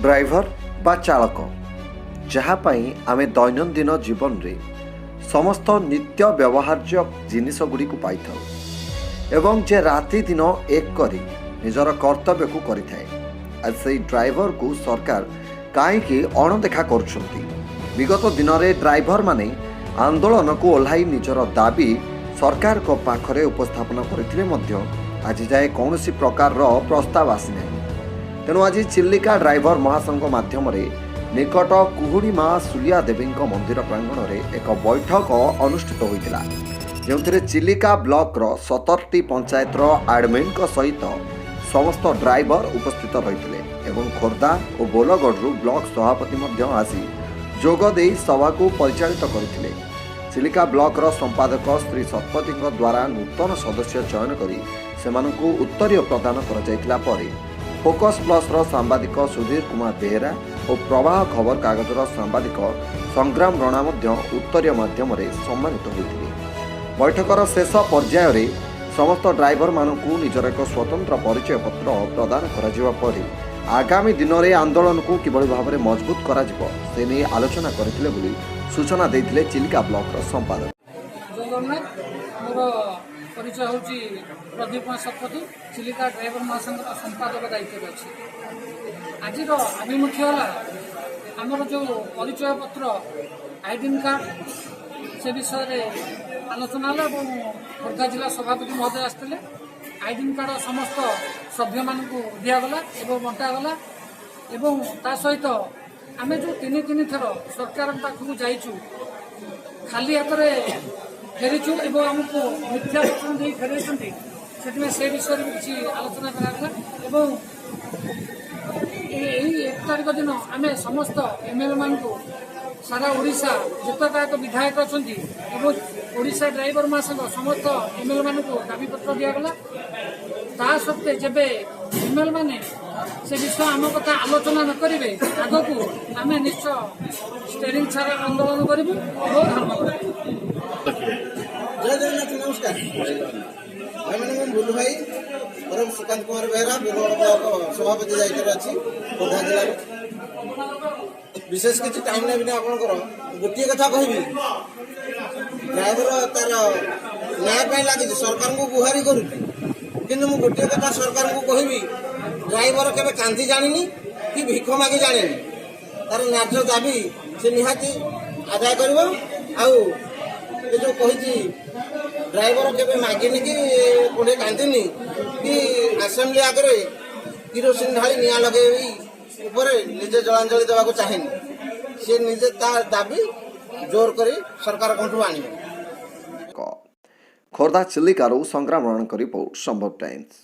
Driver ବା ଚାଳକ, ଯାହା ପାଇଁ ଆମେ ଦୈନନ୍ଦିନ ଜୀବନରେ ସମସ୍ତ ନିତ୍ୟ ବ୍ୟବହାର୍ଯ୍ୟ ଜିନିଷ ଗୁଡ଼ିକୁ ପାଇଥାଉ ଏବଂ ଯେ ରାତି ଦିନ ଏକ କରି ନିଜର କର୍ତ୍ତବ୍ୟକୁ କରିଥାଏ, ଆଜି ସେଇ ଡ୍ରାଇଭରକୁ ସରକାର କାହିଁକି ଅଣଦେଖା କରୁଛନ୍ତି? ବିଗତ ଦିନରେ ଡ୍ରାଇଭରମାନେ ଆନ୍ଦୋଳନକୁ ଓହ୍ଲାଇ ନିଜର ଦାବି ସରକାରଙ୍କ ପାଖରେ ଉପସ୍ଥାପନ କରିଥିଲେ ମଧ୍ୟ ଆଜି ଯାଏ କୌଣସି ପ୍ରକାରର ପ୍ରସ୍ତାବ ଆସିନାହିଁ। ତେଣୁ ଆଜି ଚିଲିକା ଡ୍ରାଇଭର ମହାସଂଘ ମାଧ୍ୟମରେ ନିକଟ କୁହୁଡ଼ି ମା ସୁଲିଆ ଦେବୀଙ୍କ ମନ୍ଦିର ପ୍ରାଙ୍ଗଣରେ ଏକ ବୈଠକ ଅନୁଷ୍ଠିତ ହୋଇଥିଲା, ଯେଉଁଥିରେ ଚିଲିକା ବ୍ଲକର 17ଟି ପଞ୍ଚାୟତର ଆଡମିନଙ୍କ ସହିତ ସମସ୍ତ ଡ୍ରାଇଭର ଉପସ୍ଥିତ ରହିଥିଲେ ଏବଂ ଖୋର୍ଦ୍ଧା ଓ ବୋଲଗଡ଼ରୁ ବ୍ଲକ ସଭାପତି ମଧ୍ୟ ଆସି ଯୋଗ ଦେଇ ସଭାକୁ ପରିଚାଳିତ କରିଥିଲେ। ଚିଲିକା ବ୍ଲକର ସମ୍ପାଦକ ଶ୍ରୀ ଶତପଥୀଙ୍କ ଦ୍ୱାରା ନୂତନ ସଦସ୍ୟ ଚୟନ କରି ସେମାନଙ୍କୁ ଉତ୍ତରୀୟ ପ୍ରଦାନ କରାଯାଇଥିଲା। ପରେ ଫୋକସ୍ ପ୍ଲସ୍ର ସାମ୍ବାଦିକ ସୁଧୀର କୁମାର ବେହେରା ଓ ପ୍ରବାହ ଖବରକାଗଜର ସାମ୍ବାଦିକ ସଂଗ୍ରାମ ରଣା ମଧ୍ୟ ଉତ୍ତରୀୟ ମାଧ୍ୟମରେ ସମ୍ମାନିତ ହୋଇଥିଲେ। ବୈଠକର ଶେଷ ପର୍ଯ୍ୟାୟରେ ସମସ୍ତ ଡ୍ରାଇଭରମାନଙ୍କୁ ନିଜର ଏକ ସ୍ୱତନ୍ତ୍ର ପରିଚୟ ପତ୍ର ପ୍ରଦାନ କରାଯିବା ପରେ ଆଗାମୀ ଦିନରେ ଆନ୍ଦୋଳନକୁ କିଭଳି ଭାବରେ ମଜବୁତ କରାଯିବ, ସେ ନେଇ ଆଲୋଚନା କରିଥିଲେ ବୋଲି ସୂଚନା ଦେଇଥିଲେ ଚିଲିକା ବ୍ଲକର ସମ୍ପାଦକ। ଜୟ ଜଗନ୍ନାଥ। ମୋର ପରିଚୟ ହେଉଛି ପ୍ରଦୀପ କୁମାର ଶତପଥୀ, ଚିଲିକା ଡ୍ରାଇଭର ମହାସଂଘର ସମ୍ପାଦକ ଦାୟିତ୍ୱରେ ଅଛି। ଆଜିର ଆଭିମୁଖ୍ୟ ହେଲା ଆମର ଯେଉଁ ପରିଚୟ ପତ୍ର, ଆଇଡେଣ୍ଟି କାର୍ଡ଼, ସେ ବିଷୟରେ ଆଲୋଚନା ହେଲା ଏବଂ ଖୋର୍ଦ୍ଧା ଜିଲ୍ଲା ସଭାପତି ମହୋଦୟ ଆସିଥିଲେ। ଆଇଡେଣ୍ଟି କାର୍ଡ଼ ସମସ୍ତ ସଭ୍ୟମାନଙ୍କୁ ଦିଆଗଲା ଏବଂ ବଣ୍ଟାଗଲା ଏବଂ ତା ସହିତ ଆମେ ଯେଉଁ ତିନି ତିନି ଥର ସରକାରଙ୍କ ପାଖକୁ ଯାଇଛୁ, ଖାଲି ହାତରେ ଫେରିଛୁ ଏବଂ ଆମକୁ ମିଥ୍ୟା ସୂଚନା ଦେଇ ଫେରାଇଛନ୍ତି, ସେଥିପାଇଁ ସେ ବିଷୟରେ ବି କିଛି ଆଲୋଚନା କରାଗଲା। ଏବଂ ଏଇ 1 ତାରିଖ ଦିନ ଆମେ ସମସ୍ତ ଏମ୍ଏଲ୍ଏ ମାନଙ୍କୁ, ସାରା ଓଡ଼ିଶା ଯେତେକ ଏକ ବିଧାୟକ ଅଛନ୍ତି ଏବଂ ଓଡ଼ିଶା ଡ୍ରାଇଭର ମହାସଂଘ ସମସ୍ତ ଏମ୍ଏଲ୍ଏ ମାନଙ୍କୁ ଦାବିପତ୍ର ଦିଆଗଲା। ତା ସତ୍ତ୍ୱେ ଯେବେ ଏମ୍ଏଲ୍ଏ ମାନେ ସେ ବିଷୟ ଆମ କଥା ଆଲୋଚନା ନ କରିବେ, ଆଗକୁ ଆମେ ନିଶ୍ଚୟ ଷ୍ଟେରିଂ ଛାଡ଼ ଆନ୍ଦୋଳନ କରିବୁ ଏବଂ ଧର୍ମଘଟ କରିବୁ। ଜୟ ଜଗନ୍ନାଥ, ନମସ୍କାର ଭାଇମାନେ। ମୁଁ ବୁଲୁ ଭାଇ ମୋର ସୁକାନ୍ତ କୁମାର ବେହେରା, ବୋଲଗଡ଼ ବ୍ଲକ ସଭାପତି ଦାୟିତ୍ୱରେ ଅଛି ଖୋର୍ଦ୍ଧା ଜିଲ୍ଲାର। ବିଶେଷ କିଛି ଟାଇମ୍ ନେବିନି ଆପଣଙ୍କର। ଗୋଟିଏ କଥା କହିବି, ଡ୍ରାଇଭର ତାର ନ୍ୟାୟ ପାଇଁ ଲାଗିଛି, ସରକାରଙ୍କୁ ଗୁହାରି କରୁଛି। କିନ୍ତୁ ମୁଁ ଗୋଟିଏ କଥା ସରକାରଙ୍କୁ କହିବି, ଡ୍ରାଇଭର କେବେ କାନ୍ଦି ଜାଣିନି କି ଭିକ ମାଗି ଜାଣିନି। ତାର ନ୍ୟାଯ୍ୟ ଦାବି ସେ ନିହାତି ଆଦାୟ କରିବ। ଆଉ ଏ ଯୋଉ କହିଛି, ଡ୍ରାଇଭର କେବେ ମାଗିନି କି କୋଉଠି କାନ୍ଦିନି କି ଆସେମ୍ବଲି ଆଗରେ କିରୋସିନ ଢାଳି ନିଆଁ ଲଗେଇ ଉପରେ ନିଜେ ଜଳାଞ୍ଜଳି ଦେବାକୁ ଚାହେଁନି। ସେ ନିଜେ ତା ଦାବି ଜୋର କରି ସରକାରଙ୍କଠୁ ଆଣିବ। ଖୋର୍ଦ୍ଧା ଚିଲିକାରୁ ସଂଗ୍ରାମ ରଣାଙ୍କ ରିପୋର୍ଟ, ସମ୍ଭବ ଟାଇମ୍ସ।